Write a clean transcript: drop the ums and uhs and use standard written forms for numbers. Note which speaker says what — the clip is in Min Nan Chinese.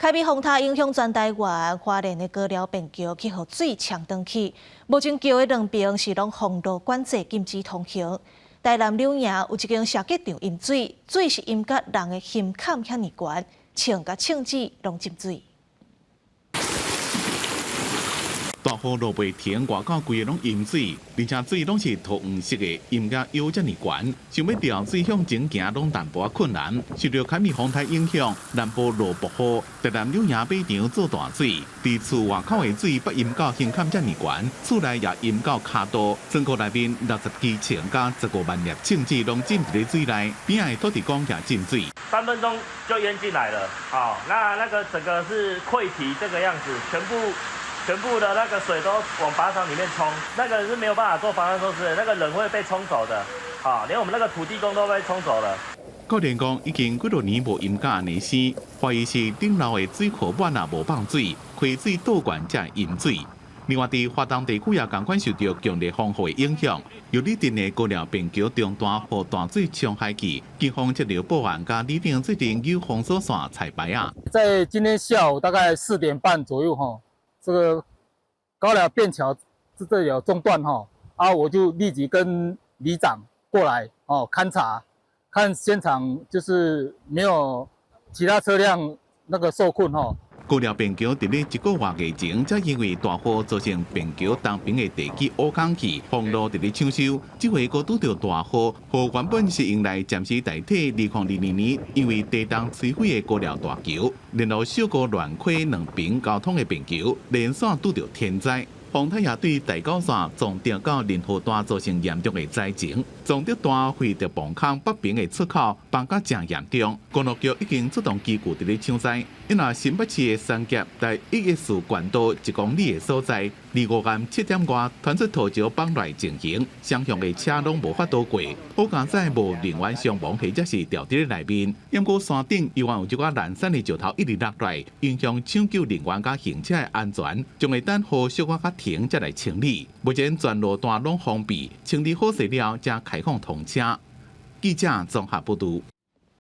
Speaker 1: 凱美風颱影響全台灣，花蓮的高寮便橋去予水沖斷去，目前橋的兩邊是攏封路管制，禁止通行。台南柳營有一間射擊場淹水，水是淹甲人的胸坎遐爾懸，銃佮槍支攏浸水。
Speaker 2: 大雨落袂停，外口規个攏淹水，而且水攏是土黃色的，淹甲腰遮爾懸，想欲調水向前行攏淡薄仔困難。受著凱美風颱影響，南部落暴雨，台南柳營馬場做大水，佇厝外口的水捌淹到胸坎遮爾懸，厝內也淹到跤肚，倉庫內面60支槍佮15萬粒槍子攏浸佇咧水內，邊仔的土地公也浸水。
Speaker 3: 3分鐘就淹進來了，好，那個整個是潰堤這個樣子，全部的那個水都往靶場裡面沖，那個是沒有辦法做防範措施的，那個人會被沖走的，啊，連我們那個土地公都被沖走了。
Speaker 2: 教練講已經幾多年無淹甲按呢深，懷疑是頂樓的水庫滿啊無放水，開水倒灌才會淹水。另外，佇花東地區也仝款受著強烈風雨的影響，玉里鎮的高寮便橋中段予大水沖海去，警方接著報案，佮里長制定有封鎖線彩排仔。
Speaker 4: 在今天下午大概4點半左右，哈。這個高寮便橋這裡有中斷哈，啊，我就立即跟里長過來哦勘察，看現場就是沒有其他車輛那個受困哈。
Speaker 2: 高寮便橋佇咧一個月前，才因為大雨造成便橋東邊的地基挖空去，封路佇咧搶修。這回閣拄著大雨，予原本是用來暫時代替2022年因為地動摧毀的高寮大橋，連路小高巒溪兩邊交通的便橋，連續拄著天災。風颱也對台九線崇德到仁和段造成嚴重的災情，崇德段惠特磅空北邊的出口崩甲誠嚴重，公路局已經出動機具佇咧搶災。因為新北市的三峽在114縣道1公里的所在，離午暗7點外傳出土石崩落情形，雙向的車攏無法度過，好佳哉無人員傷亡或者是掉佇咧內面。毋過山頂猶原有一寡懶散的石頭一直落來，影響搶救人員佮行車的安全，將會等雨小可較停才來清理。目前全路段攏封閉，清理好勢了才開放通車。記者綜合報導。